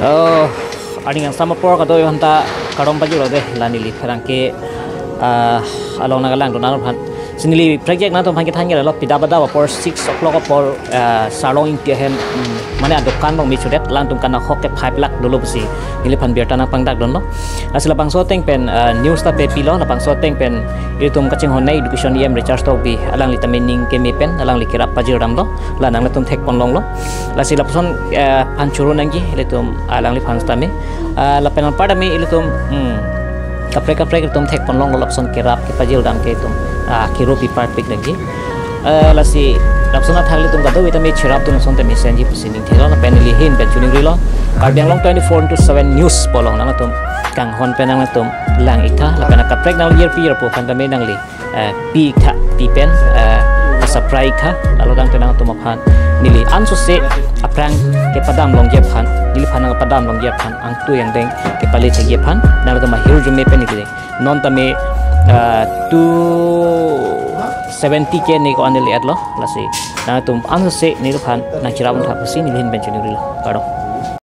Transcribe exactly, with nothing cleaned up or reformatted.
Oh, aning kangsam apor kadokave aphanta kardom pajirlo dei, la neli pherangke, ah, along nangkelang dun aphan. Si neli prekjak nangtum aphan kethan ke lo, pida bada apor six o'clock apor, ah, Sarlong Ingti ahem, hmm, mane adokan along me chudet, alangtum kanahok ke five lakh dolo pusi neliphan birta nangpangdak dunlo. Lasi labangso ateng pen, ah, news ta pepilo, labangso ateng pen ilitum kachinghon nai Education E M Richard Tokbi, alangli tame ning keme pen alangli kerap pajir damlo, la nangtum thekpon longlo. Lasi lapuson, eh, aphan choro nangji, ilitum alangliphan tame. Ah, lapen anpar tame ilitum, hmm, kaprek kaprek ilitum thekpon longlo, lapuson kerap kepajir dam ke itum, ah, kero pi parpik nangji. Eh, lasi lapuson athak ilitum kadokave tame cherap dun ason tame senji pusi ning thelo, lapen neli ahin pen choningrilo. Karbi Anglong twenty-four into seven news pu along nangtum kanghon pen nangtum lang-ik tha, lapen kaprek nangli jirpi jirpo aphan tame nangli, eh, pi-ik tha, pi pen, eh, subscribe-ik tha, lalu tangte nangtum aphan neli ansose aphrang kepadam longji aphan, neliphan nangpadam longji aphan, angtui angdeng kepale thekji aphan nangtum ahirjume pen neli non tame, eh, two seventy K ne ko-an neli etlo, lasi nangtum ansose neliphan nangcherap tha pusi neli ahin pen choningrilo. Kardom.